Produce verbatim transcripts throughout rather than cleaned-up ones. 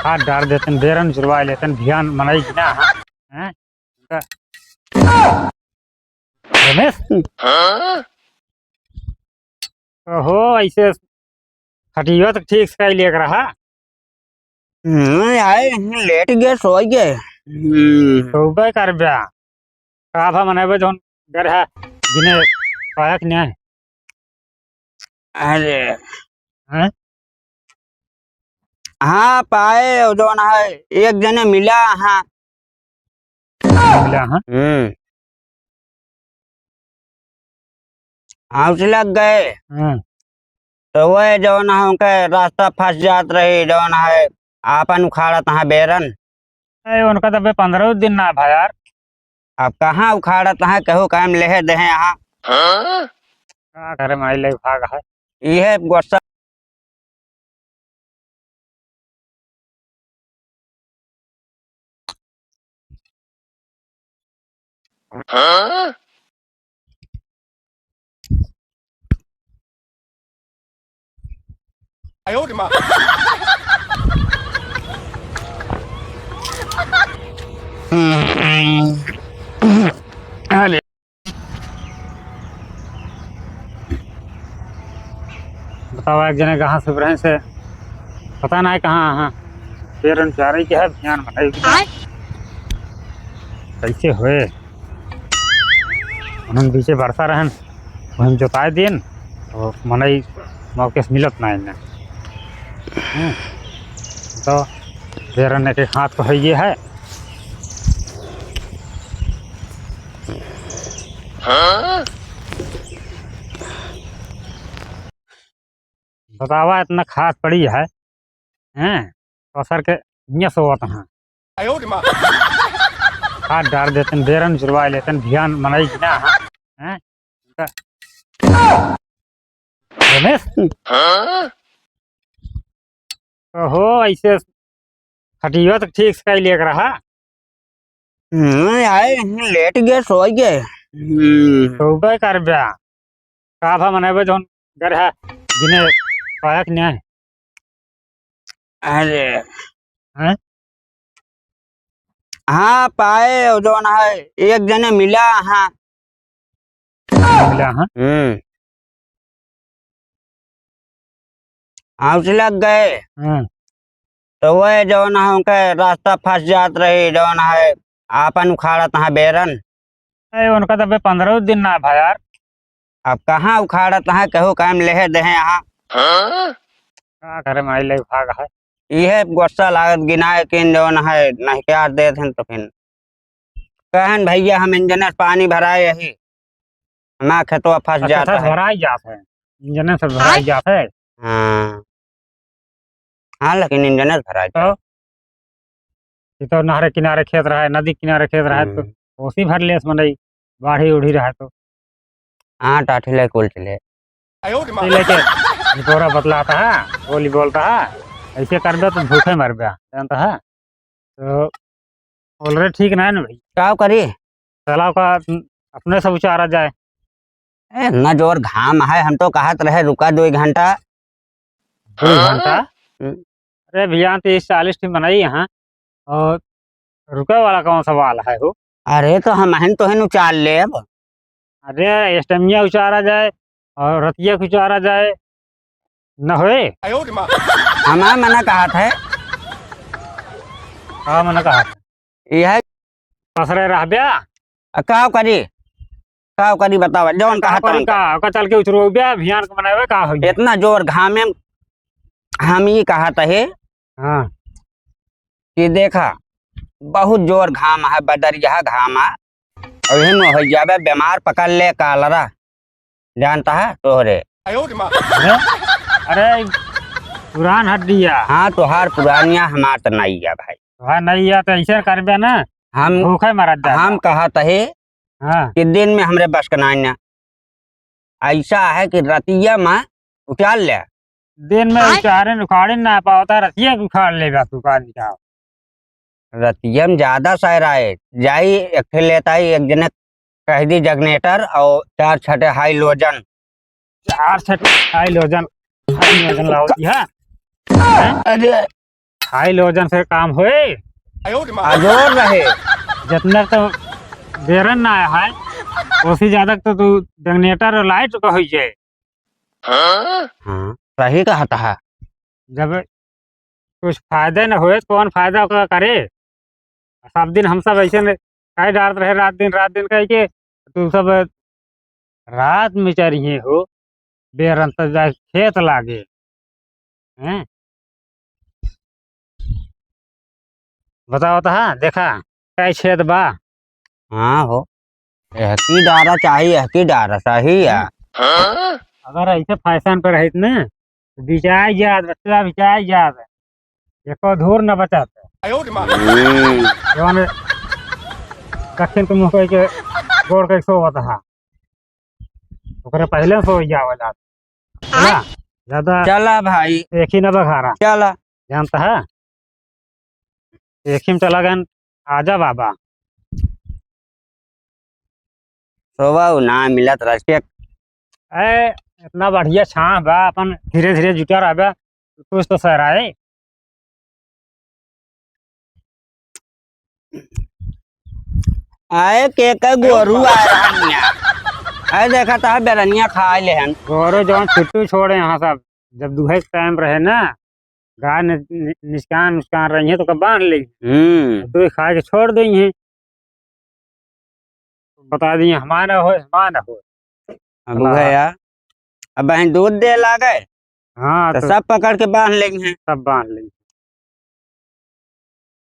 हाथ डार देतन, बेरन जुरवाइ लेतन, भियान मनई कि ना, हाँ? हैं? रमेश? ओहो, ऐसे खटियो तो ठीक से कइ लेके रहा। हम्म, आए, लेट गए, सोइ गए। हम्म। तो उबे कर ब्या। का भा मनई बे जौन घर है, जिन्हें पाया कि नहीं? अरे। हैं? हाँ, पाए, वो जौन है, एक जने मिला, हाँ। मिला, हाँ? हम्म। हाँ, उसे लग गए। हाँ। तो वह जौन है, उनके रास्ता फंस जात रही, जौन है, आपन उखाड़त हाँ बेरन। ए, उनका तो अबे पन्द्रह दिन ना भा यार। अब कहाँ उखाड़त हैं, केहू कायम लेहे देहे यहाँ। हाँ? का करे, माई ले भाग है। इहे गुस्सा। हाँ? बतावा, एक जने कहाँ से रहे से पता नाहीं कहाँ, हाँ, पेरन चारे के है, भियान मनई के है। कैसे होए? उन्हन बीचे बरसा रहन, वहीं जोताए दिन, तो मनई मौके से मिलत ना इन्हें। हम्म, तो बेरन एक एक हाथ को है ये है। बतावा, इतना खास पड़ी है, हैं? पसर के हियाँ सोवत हैं। हाथ डार देतन, बेरन जुरवाइ लेतन, भियान मनई कि ना, हैं? रमेश? ओहो, ऐसे खटियो तो ठीक से कइ लेके रहा। हम्म, आए, लेट गए, सोइ गए। हम्म। तो उबे कर ब्या। का भा मनई बे जौन घर है, जिन्हें पाया कि नहीं? अरे। हैं? हाँ, पाए, वो जौन है, एक जने मिला, हाँ। मिला, हाँ? हम्म। हाँ, उसे लग गए। हाँ। तो वह जौन है, उनके रास्ता फंस जात रही, जौन है, आपन उखाड़त हाँ बेरन। ए, उनका तो अबे पन्द्रह दिन ना भा यार। अब कहाँ उखाड़त हैं, केहू कायम लेहे देहे यहाँ। हाँ? का करे, माई ले भाग है। इहे गुस्सा लागत गिनाए किन जौन है, नहीं प्यार देत हैं तो फिर कहन, "भैया, हम इंजन से पानी भराए यही, हमारा खेतवा फंस अच्छा, जाता फंस है।" भराई जात है, इंजन से भराई जात है। हाँ। हाँ, लेकिन इंजने से भराई तो, जाए। ये तो नहरे किनारे खेत रहा है, नदी किनारे खेत रहा है, तो हम्म। ओसी भर लेस मनई, बाढ़ी उढ़ी रहा तो। हाँ, टाठी ले कुल चले। आयो रे माँ। ये लेके झिकोरा बतलाता है, बोली बोलता है, ऐसे कर दो तो भूखे मर गया, जानता है? तो बोल रहे, ठीक ना है ना भाई? का करी? तालाब का अपने से उचारा जाए। ए, इतना जोर घाम है, हम तो कहत रहे रुका दो घंटा। दो घंटा? हम्म। अरे भैया, तीस चालीस ठी मनई यहाँ, और रुके वाला कौन सवाल है हो? अरे तो हमहिन तो है उचार लेब। अरे, एस्टमिया उचारा जाए और रतिया के उचारा जाए, न होए? हमार मना कहत है। का मना कहत है? यह पसरे रहब्या? आ, का करी? का करी बतावा, जौन का कहत करी हूँ। का? ओका चल के उचरब्या, भियान के बनावे का होई? इतना जोर घामे में हम ई कहत है हाँ। कि देखा, बहुत जोर घाम है, बदरिया घाम है, और इहन हो जाबे, बीमार पकड़ ले कालरा, जानता है तोहरे। अरे, अरे, पुरान हड्डिया। हाँ, तोहार पुरानिया, हमार त नइया भाई। तोहार नइया त ऐसे करबे ना, हम, भूखे मरत जाबे। हम कहत है हाँ। कि दिन में हमरे बस के नाई ना, ऐसा है कि रतिया में उचार ले। दिन में आय? उचारे उखाड़े ना पावता, रतिया के उखाड़ लेबा तू, का निकाल। रतिया में ज्यादा सहराए, जाई एक ठे लेता ही, एक जने कह दी जगनेटर और चार छठे हाइलोजन। चार छठे हाइलोजन, हाइलोजन लाओ जी, हाँ। अरे। खाई लो जन से काम होए। अजोर रहे। जितना तो बेरन ना आया है, उससे ज्यादा तो तू generator और light का होई जाए। हाँ, सही कहत है। जब कुछ फायदे न होए, तो कौन फायदा ओकरा करे? सब दिन हम सब ऐसे न काहे डारत रहे, रात दिन, रात दिन कह के, तू सब रात में चरिहे हो, बेरन त जाए खेत लागे, हैं? बताओ तो, हाँ, देखा, कै छेद बा? हाँ हो, एहकी डारा चाही, एहकी डारा सही है। अगर ऐसे fashion पर रहित न, तो बिचाई जात, बच्चा बिचाई जात, एको धूर न बचात। हम्म। जौन दक्षिण के मुँह के गोड़ के सोवत हा, ओकरे पहले सो जावल जात। चला, ज्यादा चला भाई। एक ही न बघारा। चला। जानत है? एक ही में चला गन, आजा बाबा। सोवा उ ना मिलत रह के। ए, इतना बढ़िया छाँह बा, अपन धीरे धीरे जुटा रहबे, कुछ तो सहराए। आए के के गोरू आ रहनिया। आए देखा ता बेरनिया खा ले हन। गोरू जौन छुट्टी छोड़े यहाँ सब, जब दुहे के time रहे ना, गाय नि-, नि-, निचकान उचकान रही है तो ओका बांध ली। हम्म। दुहे खा के छोड़ दी है। बता दी हमारा हो, हमारा हो। अब अल्लाह। उहे यार, अब बहन दूध दे लागे, हाँ, तो तो सब पकड़ के बांध लेंगे। सब बांध लेंगे।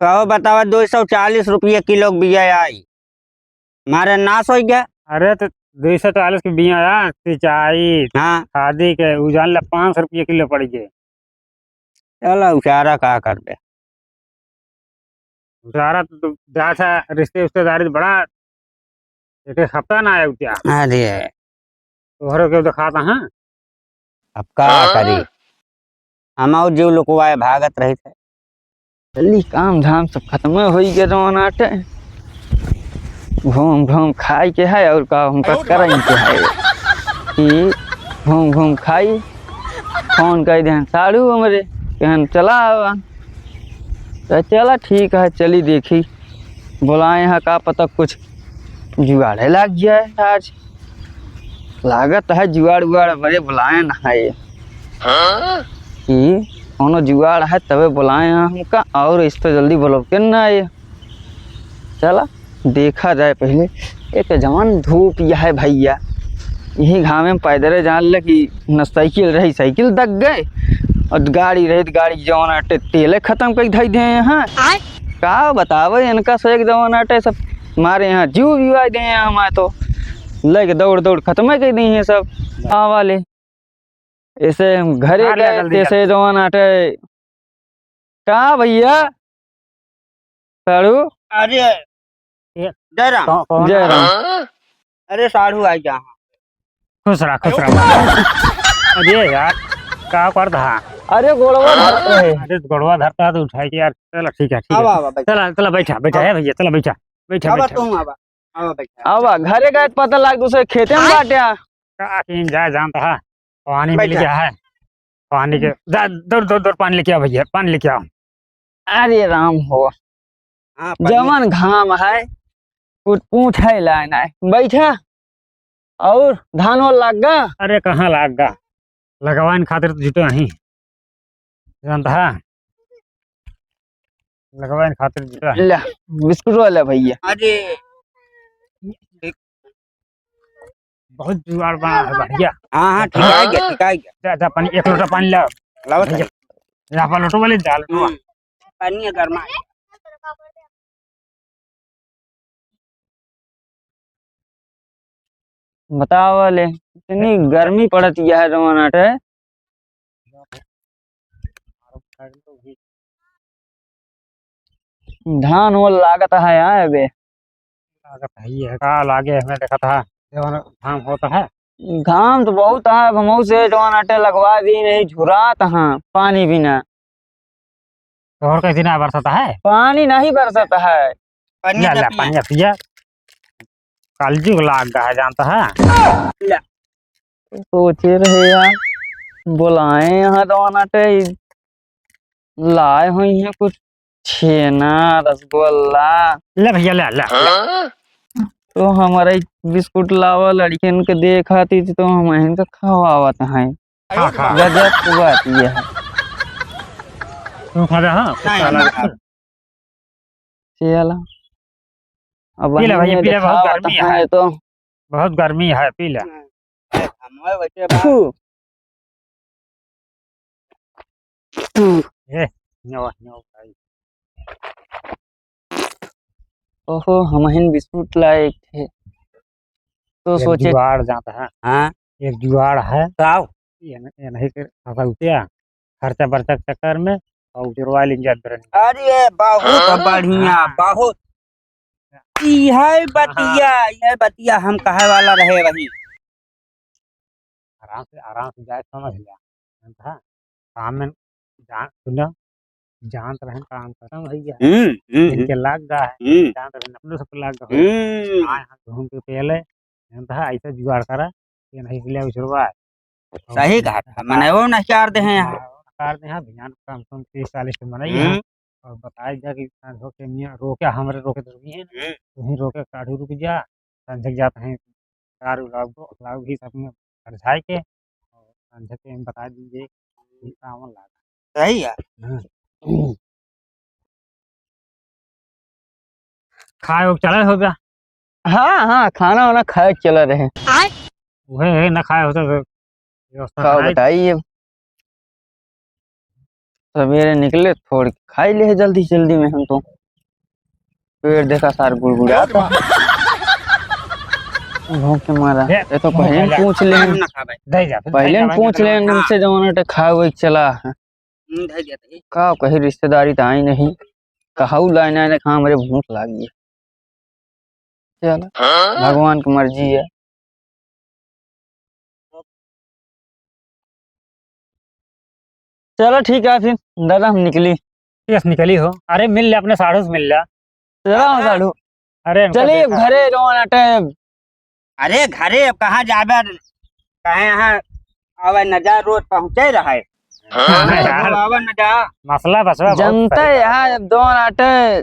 कहो बतावा, दो सौ चालीस रुपये किलो के बिया आई, मारे नाश हो गया। अरे तो दो सौ चालीस के बिया आया, सिंचाई, हाँ। खादी के, उ जान ला पाँच सौ रुपये किलो पड़ गए। चला, उचारा का करबे? उचारा तो, तो जात है रिश्ते उश्तेदारी तो बड़ा, एक, एक हफ्ता ना आया उचारा। अरे। तोहरे के दिखाता, हाँ? अब का हाँ? करी? हम और जीव लुकवाए भागत रहित है। चली, काम धाम सब खत्म होई गए जौन आटे। घूम घूम खाई के है और का हमका करई के है कि घूम घूम खाई। फोन कर देहन साड़ू हमरे, कहन चला आवा। तो चला ठीक है, चली देखी, बुलाए हैं, का पता कुछ जुगाड़े लाग जाए आज। लागत है जुआड़ उआड़ हमरे बुलाए ना है। हाँ? कि कौनो जुआड़ है तबे बुलाए हैं हमका, और इस तो जल्दी बुलौते ना आए। चला देखा जाए पहले। एक जवान धूप यह है भैया, यही घामे में पैदल जान ले कि न साइकिल रही, साइकिल दग गए, और गाड़ी रही तो गाड़ी जौन आटे तेले खत्म कर धई दे हैं। आय? का बतावे इनका से, एक जवान आटे सब मारे यहाँ जीव बिवाई दे हैं हमारे तो। लेके दौड़ दौड़ खत्म कर दी हैं सब। हाँ वाले। ऐसे हम घरे हाँ, ले गए, जल्दी, तैसे जल्दी। जवान आटे। का भैया? साढ़ू? अरे, ए, जय राम। कौ-, कौन जय है? राम। अरे, साढ़ू आ गया। खुश रहा, खुश रहा। अरे यार, का कर दहा? अरे, गोड़वा धरते हैं। अरे, गोड़वा धरता है तो उठाए के यार। चला, ठीक है, ठीक है। आवा, आवा, बैठा। चला, चला, बैठा, बैठा, आवा। है भैया, चला, बैठा, बैठा, आवा, बैठा। तू आवा। आवा, बैठा। आवा, घरे गए तो पता लाग दूसरे खेते में बाटे। का कीन जाए जानता है? पानी मिल बैठा। गया है। पानी के, जा, दौड़, दौड़, दौड़, पानी लेके आ भैया, पानी लेके आ। अरे राम हो, हाँ, पानी। जवन घाम है, कुछ पूछे लायक नाहीं। बैठा, और धान वान लाग गा? अरे कहाँ लाग गा, लगवाइन खातिर तो जुटे अहीं, जानता है, लगवाइन खातिर जुटे अहीं। ले, बिस्कुट वाला भैया। अरे, बहुत जुआड़ बा है भैया। हाँ, हाँ, ठीक आ गया, ठीक आ गया। जा, जा, पानी, एक लोटा पानी ला। लावा भैया, था। जा, अपन लोटो वाले जा, लोटो। हम्म, पानी है गर्मा। बतावा ले, इतनी गर्मी पड़त यह जमाना टे। धान हो लागत है यहाँ अबे। लागत है ये का लागे हमें देखत है, जवन घाम होता है। घाम तो बहुत है, अब हमहू से जवन आटे लगवा दी नहीं, झुरात हाँ पानी बिना। तोहर कैसे ना बरसत है? पानी नहीं बरसत है। पानी ला, ना ला, पिया। पानी पिया। कलजुग लाग गा है, जानता है? ला। सोचे रहे यार, बुलाए यहाँ जवन आटे, लाए होइहैं कुछ छेना, रसगुल्ला। ले भइया, ले, ले, ले। तो हमरे बिस्कुट लावा, लड़कियन के देखाती तो हमहिन के खवावत हैं। हाँ, खा। गजब के बात ये है। तू खा ले, हाँ, कुछ नहीं, खा ले। नहीं खा। चला। अब पी ले वहीं भइया, में पी ले, बहुत देखावत गर्मी है। है तो। बहुत गर्मी है, पी ले। हम्म। ए, हमारे बच्चे बाहर। फू। ए, नो, नो भाई। ओहो, हमहिन बिस्कुट लाए एक ठे। तो एक सोचे जुगाड़ जाता है। हाँ। एक जुगाड़ है। तो आओ। ये न-, ये नहीं कर, फंसा उठिया। खर्चा बर्चा के चक्कर में और उजरवा लेंगे अंदर। अरे, बहुत हाँ? बढ़िया, हाँ। बहुत। इहे हाँ। बतिया, इहे बतिया हम कहे वाला रहे वही। आराम से, आराम से जाए, समझ लिया। हाँ, काम में जान, सुनो, जानत रहन काम खतम होइ गया। हम्म, हम्म, इनके हम्म। लाग गा है, हम्म। जानत रहन अपने सबके लाग गा है। हम्म। आए हम घूम के पहले, जानत है, ऐसा जुगाड़ करा, ये नहीं इसलिए उछरवा है। सही कहा था, मने वो नकार दे हैं यहाँ। हाँ, नकार दे हैं, ध्यान कम से कम तीस चालीस के मनई हम्म। हैं। और बताए जा कि सांझो के मियाँ रोके, हमरे रोके तो नहीं है ना। हम्म। तुहीं रोके काढ़ू रुक जा, सांझे के जात हैं, कार उलाव को, उलाव भी सब में समझाए के, और सांझे के हम बता दीजिए कि कावन लाग। सही है। हाँ। खाए वो चला हो गया। हाँ, हाँ, खाना वाना खाए के चला रहे। आय। वह है ना खाए होता तो व्यवस्था का कराई। बताई अब। सवेरे निकले, थोड़ के खाई ले जल्दी जल्दी में हम तो। पेट देखा सार गुड़गुड़ात है। भूख के मारा। दे, ये तो मुंह पहले फैला। पूछ ले। ना खा भाई। दे जा, फिर पहले दे जा, पूछ भाई, ले, हाँ। इनसे जमाना टे खाए हुए चला है। हम्म, धर दिया था ये। का कही, रिश्तेदारी त आई नहीं, कहऊ लाए ना, ना, कहाँ हमरे भूख लागी है। चल, हाँ? भगवान की मर्जी है। चलो ठीक है फिर, दादा हम निकली। यस, निकली हो। अरे मिल ले, अपने साढ़ू से मिल ले। चलो हम साढ़ू। अरे इनका चलिए देखा। घरे रोन अटे। अरे घरे अब कहाँ जाबे? कहे यहाँ आवे न जा, रोज पहुँचे रहे। हाँ यार। आवे न जा। मसला बसवा बहुत जनता सही है। यहाँ अब दोन आटे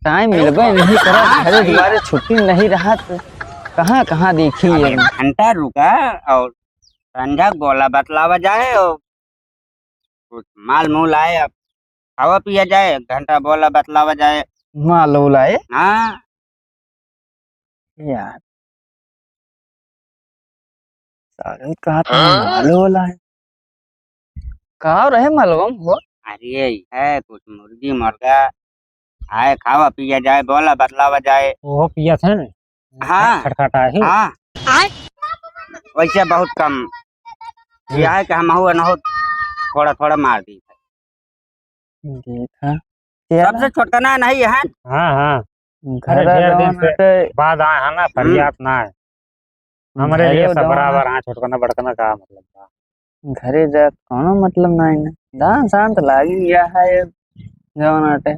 टाइम मिलबे नहीं करत, हाँ, घरे सही दुआरे है। छुट्टी नहीं रहत, कहाँ कहाँ देखी अब ये? एक घंटा रुका और संझा बोला बतलावा जाए और कुछ माल मूल आए, अब खावा पिया जाए, एक घंटा बोला बतलावा जाए। माल मूल आए? हाँ। यार। सारे कहाँ तो हाँ? माल मूल आए। का रहे मालूम हो? अरे, है कुछ मुर्गी मुर्गा आए, खावा पिया जाए, बोला बतलावा जाए। ओहो पिया थे ना? हाँ। खटखटा ही। हाँ। वैसे बहुत कम। हम्म। यह है कि हम हो न हो थोड़ा थोड़ा मार दी। देखा। तेरा सबसे छोटकना नहीं है। हाँ, हाँ। अरे, घर ढेर दिन से बाद आए हैं ना, हम्म। फरियाद ना है। हमरे घरे लिए सब उदौना। बराबर हैं, छोटकना बड़कना का मतलब बा? घरे जात कौनो मतलब ना है ना। दान शांत लागी गया है ये जौन आटे।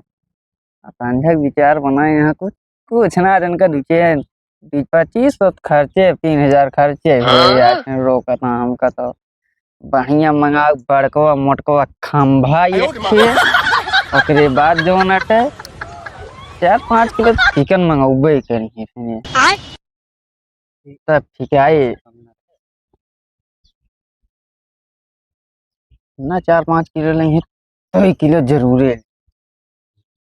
आ संझा के विचार बनाए यहाँ कुछ, कुछ ना, इनका दुचे, बीस पच्चीस सौ खर्चे, तीन हजार खर्चे हुए हाँ? यार, रोकत ना हमका तो। बढ़िया मंगाओ, बड़कवा मोटकवा खंभा एक ठे। ओकरे बाद जौन अटे, चार पाँच किलो चिकन मंगौबे करी है फिर। आय? तब ठीक है, आए। ना चार पाँच किलो नहीं है, तो एक किलो जरूरे।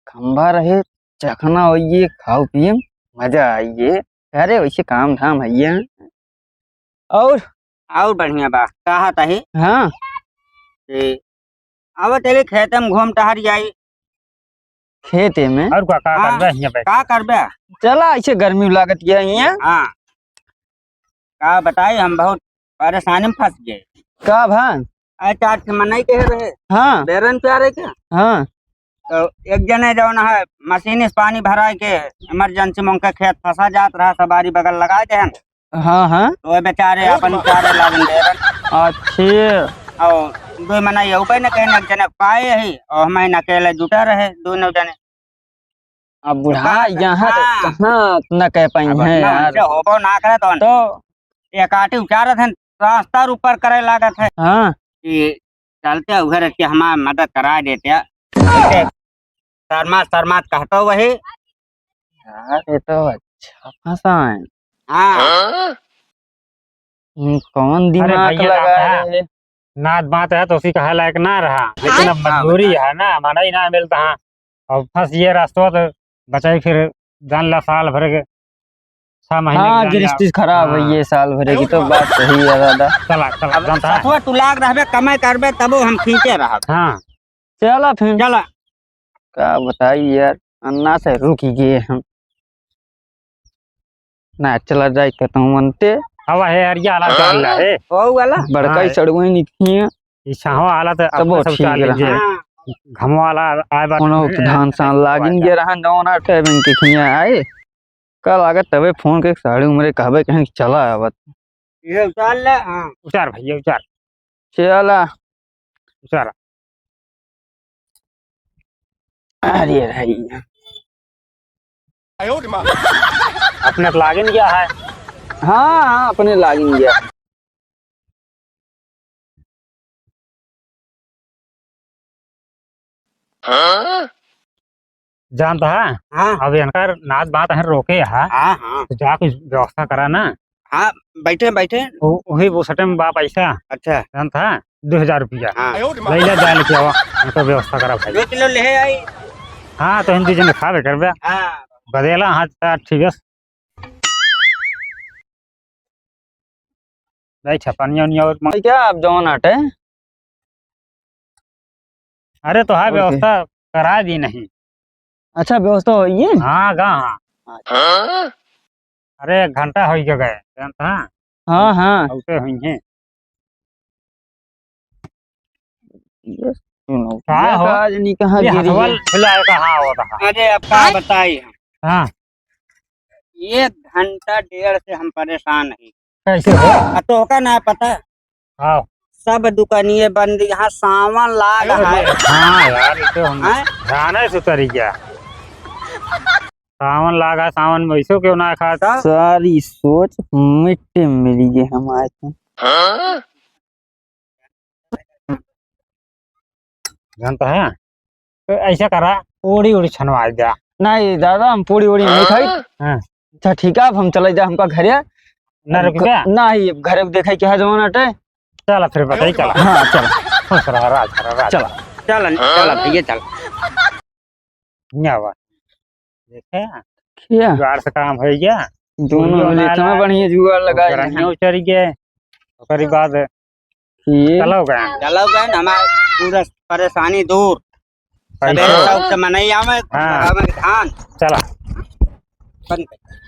खंभा रहे, चखना होइए, खाओ पिए, मजा आइए। अरे वैसे काम धाम है ये। और? और बढ़िया बा, कहा तही? हाँ। ए, आवा चले खेते में घूम टहर जाई। खेते में? और का, का हाँ, करबे हियां बैठ का के? करबे? चला, ऐसे गर्मी लागत गया हियां। हाँ। का बताई, हम बहुत परेशानी में फंस गए। का भा? अरे, चार ठे मनई के रहे। हाँ। बेरन प्यारे के। हाँ। तो एक जने जौन है, मशीन से पानी भराए के emergency में उनका खेत फंसा जात रहा, सवारी बगल लगाए देहन। हाँ, हाँ। तो वो बेचारे अपन चारे लागन दे रहे। अच्छे। और दो मनई ऊपर न कहीं, एक जने पाए ही, और हम अकेले जुटा रहे, दोनों जने। अब बुढ़ा कहाँ से, यहाँ तो हाँ। कहाँ न कह पाई अब है इतना यार। हमसे होबो ना करे तो तो एक आटी उचारत है, रास्ता ऊपर करे लागत है। हाँ। कि चलते उधर के हमार मदद करा देते। चलते शर्मा, शर्मा कहतो वही। यार, ये तो अच्छा फंसा है। हाँ। हम्म, कौन अरे दिमाग भैया, लगा रहा है? है? नात बात है तो उसी कहे लायक ना रहा, लेकिन अब हाँ, मजबूरी बता। है ना, हमारा ही ना मिलता है। अब फंस ये रास्ता तो बचाई फिर जान ला साल भर के, छह महीने हाँ, की जान ला। गिरस्ती खराब है हाँ। ये साल भर की, तो बात सही है दादा। चला, चला, अब जानता है। सतुआ तू लाग रहबे, कमाई करबे, तबो हम खींचे रहब। हाँ। चला फिर। चला। का बताई यार, अन्ना से रुक गए हम। ना चला जाए कहता हूँ मनते। अब है यार, ये आला चल रहा है। ओ वाला? बड़का हाँ। ही सड़ुआ ही निकली है। ई छावा आला तो तब अपने वो सब ठीक चाल रहा। लीजिए। हाँ। घमवा आला आए बात कोनो नहीं है। धान सान लागिन गे रहा, जौन आटे बिन के खिया आए। कल आगे तबे फोन के साड़ी उमरे कहबे कहीं चला आवत। ये उतार ले, हाँ। उतार भैया, उतार। चला। उतार। अरे भैया। अपने तो लागिन गया है। हाँ, हाँ, अपने लागिन गया। जानता है? हाँ। अब इनका नाच बात है रोके है। हाँ, हाँ। तो जा कुछ व्यवस्था करा ना। हाँ, बैठे, बैठे। वो, वही वो सटे में बा पैसा। अच्छा। जानता है? दो हजार रुपया। हाँ। ले ले, जा लेके आवा। इनका व्यवस्था करा भाई। दो किलो ले आई। हाँ, तो हम दू जने खाबे करबे। हाँ। बदेला हाथ पैर ठीक है। नहीं छपनिया उनिया और मंग- क्या आप जौन आटे? अरे तो हाँ, और क्या? व्यवस्था करा दी नहीं। अच्छा, व्यवस्था होई है? हाँ, गा हाँ। अच्छा। अरे एक घंटा होई के गए, जानत हाँ? हाँ, हाँ। औते होई हैं। ये सुनो, का ये हो? का आज नहीं कहाँ ये गिरी हथवा है? फैलाए कहाँ हो रहा? अरे, अब का बताई हम? हाँ। एक घंटा डेढ़ से हम परेशान हैं। कैसे हो? आ, तोहका ना पता? हाँ। सब दुकानिये बंद, यहाँ सावन लाग है। हाँ यार, ये तो हम हैं? जाने से उतरी गया। सावन लागा, सावन में वैसो क्यों ना खाता? सारी सोच मिट्टी में मिली गई हमारे तो। जानता है? तो ऐसा करा, पूड़ी उड़ी छनवा दे। नहीं दादा, हम पूड़ी उड़ी नहीं खाई। हाँ। अच्छा ठीक है, अब हम चले जा हमका घरे। ना रुकबे? नहीं, घरे देखे क्या है जमाना टे। चला फिर बताई, चला। हाँ, चला। खुश रहा, राज करा, राज। चला। चला, चला भैया, चला। क्या हुआ? देखे? क्या? जुगाड़ से काम हो गया। दोनों जुगाड़ मिले इतना बढ़िया जुगाड़ लगाए हैं। उचर गए। ओकरी बाद ये चलो गए। चलो गए, हमार पूरा परेशानी दूर। पैसा। सबेरे शौक से मनई आवे, हाँ। आवे धान। चला। बंद कर।